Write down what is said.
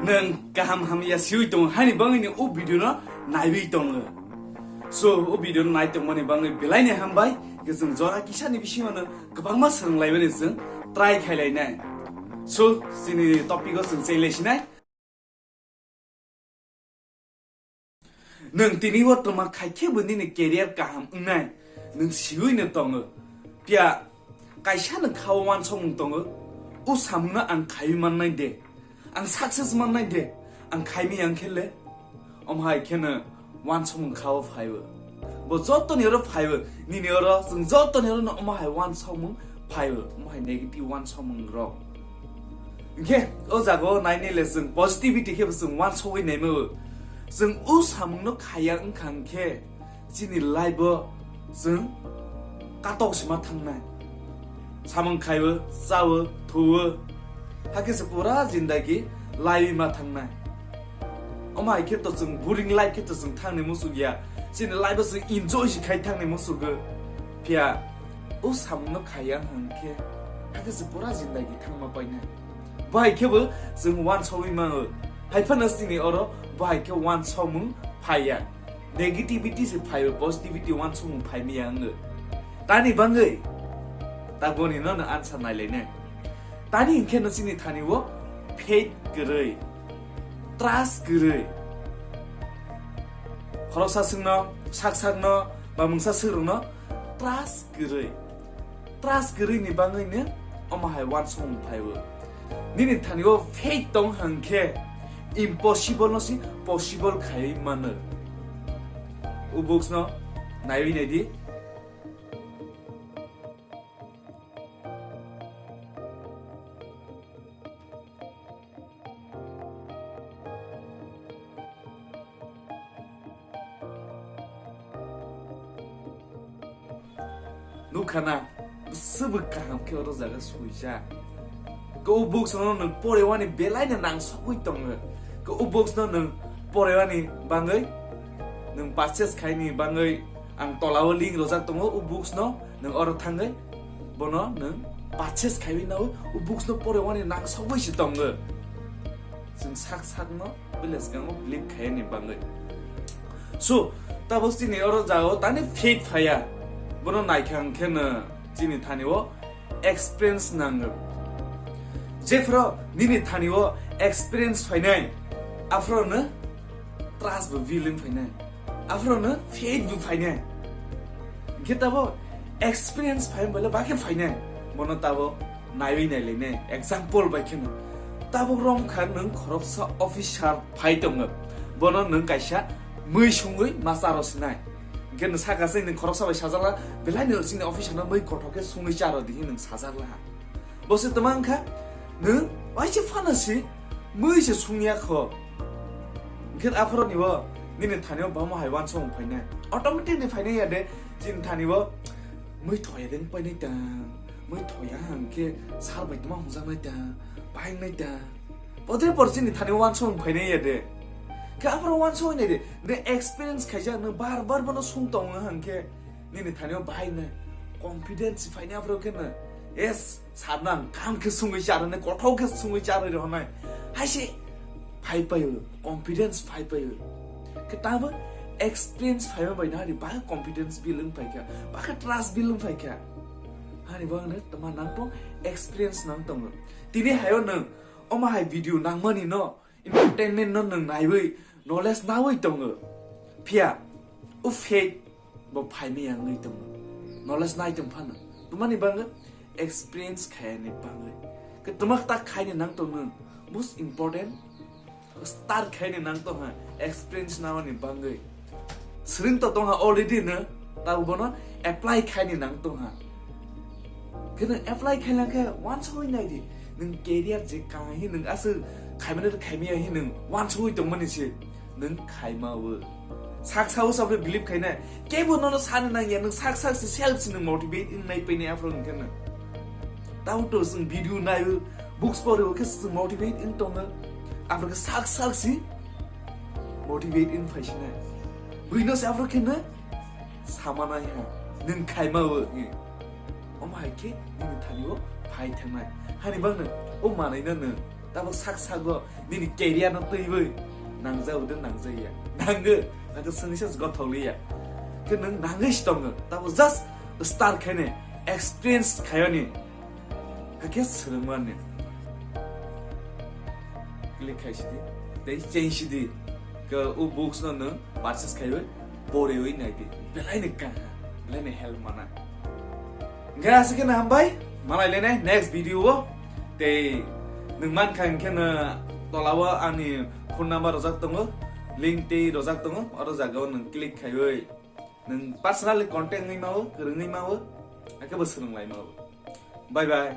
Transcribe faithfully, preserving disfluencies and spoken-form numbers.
Nwng kaham hamya siwi tongo hani bangwi ni o video no naiwi tongo. So o video no nai tongmani bangwi belai ni hambai, hwnkhe chwng jora kisa ni bisingo no kwbangma swrwng laimani chwng try khai lainai. So chini topic o chwng chai lai sinai. Nwng tini o twma khai khe bo nini career kaham wngnai, nwng siwi no tongo. Phiya kaisa no kha o wansokmung tongo, o samung no ang khaiwi mannai de, ang success mannai de, ang khaimi yang khe le. Omo hai khe no wansokmung kha o phai o. Bo joto ni oro phai o, nini oro chwng joto ni oro no omo hai wansokmung phai o, omo hai negative wansokmung rok. Hwnkhe o jaga o nainai le chwng positivity khe bo chwng wansogwi naima o. Chwng o samung no khaiya wngkha hwnkhe chini life o chwng katok se ma thangnai. Samung khai o, cha o, thu o, hakhe se pura jindagi laiwi ma thangnai. Omo hai khe to chwng boring life khe to chwng thangnai muchuk ya. Chini life o chwng enjoy se khai thangnai muchuk o. Phiya o samung no khaiya hwnkhe hakhe se pura jindagi thangma painai. Bo hai khe bo chwng wansogwi mano. Hai phano chini oro bo hai khe wansokmung phaiya. Negativity se phai o, positivity wansokmung phai miya wngo. Tani bangwi ta boni no no answer nai lainai. Tani hwnkhe no chini thani o faith kwrwi, trust kwrwi. Khoroksa swkno, sak sakno, ba mungsa swkrokno trust kwrwi. Trust kwrwi ni bangwi no omo hai wansokmung phai o. Nini thani o faith tong hwnkhe impossible no se possible khaiwi mano. O books no naiwi naidi. Nukha na, bwswk bw kaham khe oro jaga suijak. Khe o books no nwng porewani belai no nangsogwi tongo. Khe o books no nwng porewani bangwi, nwng purchase khaini bangwi ang tola o link rojak tongo o books no. Nwng oro thangwi bono nwng purchase khaiwi nawi, o books no porewani nangsogwi se tongo. Chwng sak sakno bwle swkango believe khaiyani bangwi. So, tabuk chini oro jagao tani faith phaiya. Bono naikha hwnkhe no chini thani o experience nango. Jephru nini thani o experience phainai, aphuru no trust bo build wng phainai. Aphuru no faith bo phainai. Hwnkhe tabo experience phai bole bakhe phainai. Bono tabo naiwi nailainai. Example bai kheno. Tabo romkha nwng khoroksa officer phai tongo. Bono nwng kaisa mui sungwi ma charo sinai. Hwnkhe nwng saka se nwng khoroksa bai sajakla, belai no chini officer no mui kothok khe sungwi charo dihi nwng sajakla. Bo se tama wngkha, nwng waisa phano si mui se sungya kho. Hwnkhe aphuru ni bo nini thani o bama hai wansong phainai. Automatic ni phainai ya de, chini thani o mui thoya deng painai ta, mui thoya hwnkhe sar bai tama hwnjaknai ta, paingnai ta. Podre por chini thani o wansong phainai ya de. Khe aphuru wansong nai de, de experience khaijak, nwng bar bar bono sung tongo hwnkhe. Nini thani o bahai nai confidence phainai aphuru khe no. Yes, sar no ang kam khe sungwi charwnai, kothok khe sungwi charwi rwnai. Hai se phai paio, confidence phai paio. Khe tamo experience phaima bai nari ba confidence build wng phaikha, ba khe trust build wng phaikha. Hani bo no tama nang tong experience nang tongo. Tini hayo nwng omo hai video nangmani no, entertainment no nwng naiwi knowledge nawi tongo. Phiya o faith bo phaimaya wngwi tongo. Knowledge nai tong phano. Tumani bangwi experience khayani bangwi. Kwtwma tak khaini nang tong nwng. Most important start khaini nang tong ha experience nawi ni bangwi. Swrwng to tong ha already no, tabo bono apply khaini nang tong ha. Khe nwng apply khaina khe wansugwi nai di. Nwng career je kaham hi nwng aswk khaimani khaimaya hi nwng wansugwi tongmani se nwng khaima o. Sak sao sabri believe khaina kebo nono sani nangya, nwng sak sak se self se nwng motivate wng nai painai aphuru hwnkhe nwng. Tamo to chwng video naio, books pori o khe chwng motivate wng tongo. Aphuru khe sak sak se motivate wng phai sinai. Buino se aphuru khe nwng sama nai ha, nwng khaima o, eh. Omo hai khe nini thani o phai thangnai. Hani bang nwng o manwi no nwng Tabo sak sago nini career no twiwi nangjago de nangjaya. Nango, hake sengisa gothokliya. Ke nang nangwi si tongo. Tabo just start khaine, experience khayoni. Hake swrwngmani. Click khai sidi. Tei change sidi. Ke o books no nang purchase khaiwi, poriwi naidi. Belai ni kaha, belai ni help mana. Hingke aswk khe hambai, malai lene next video o. Tei nwng mankha hingke no tola o ani phone number rojak tongo, link tei rojak tongo, oro jaga o nwng click khaiwi nwng personally contact wngwi mao, kwrwngwi mao, akebo swrwnglai mao. Bye bye.